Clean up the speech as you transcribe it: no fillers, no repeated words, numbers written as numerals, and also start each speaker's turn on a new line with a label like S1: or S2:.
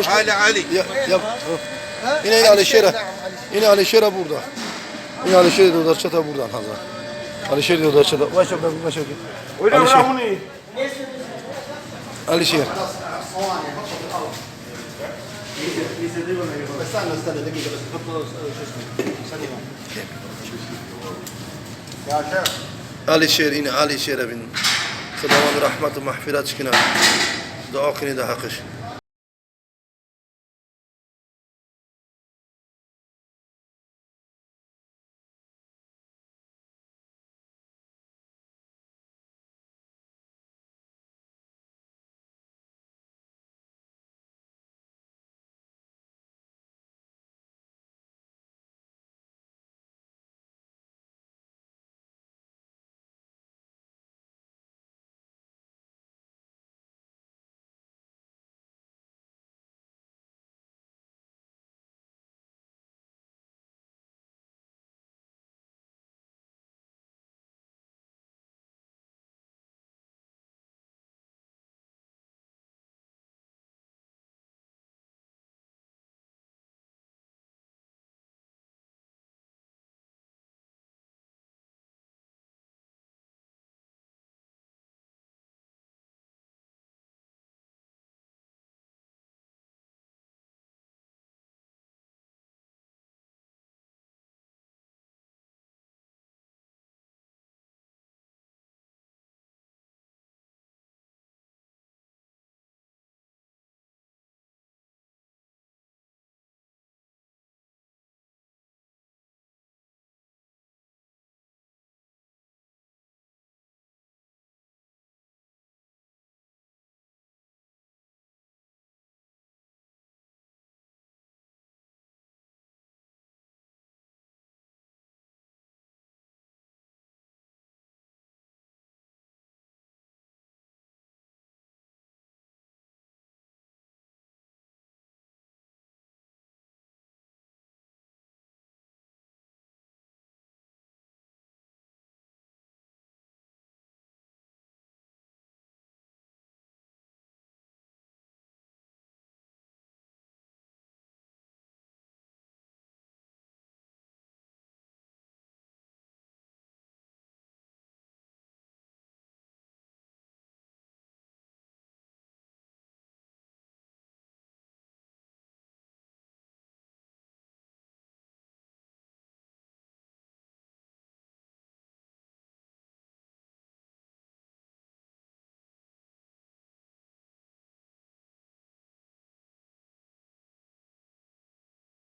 S1: Ali Ali.
S2: Ya, ya, yine yine Alişer'e. Yine Alişer'e burada. Yine Alişer'e de çata buradan hazır. Alişer de çata. Başa başa. Alişer. Alişer.
S3: استنى استنى دقيقة بس حط شو اسمه ثانية. يا شيخ.
S2: Alişer yine Alişer'e bin. Selamın rahmetü mağfiret çıkına. Dua kini de hakkış.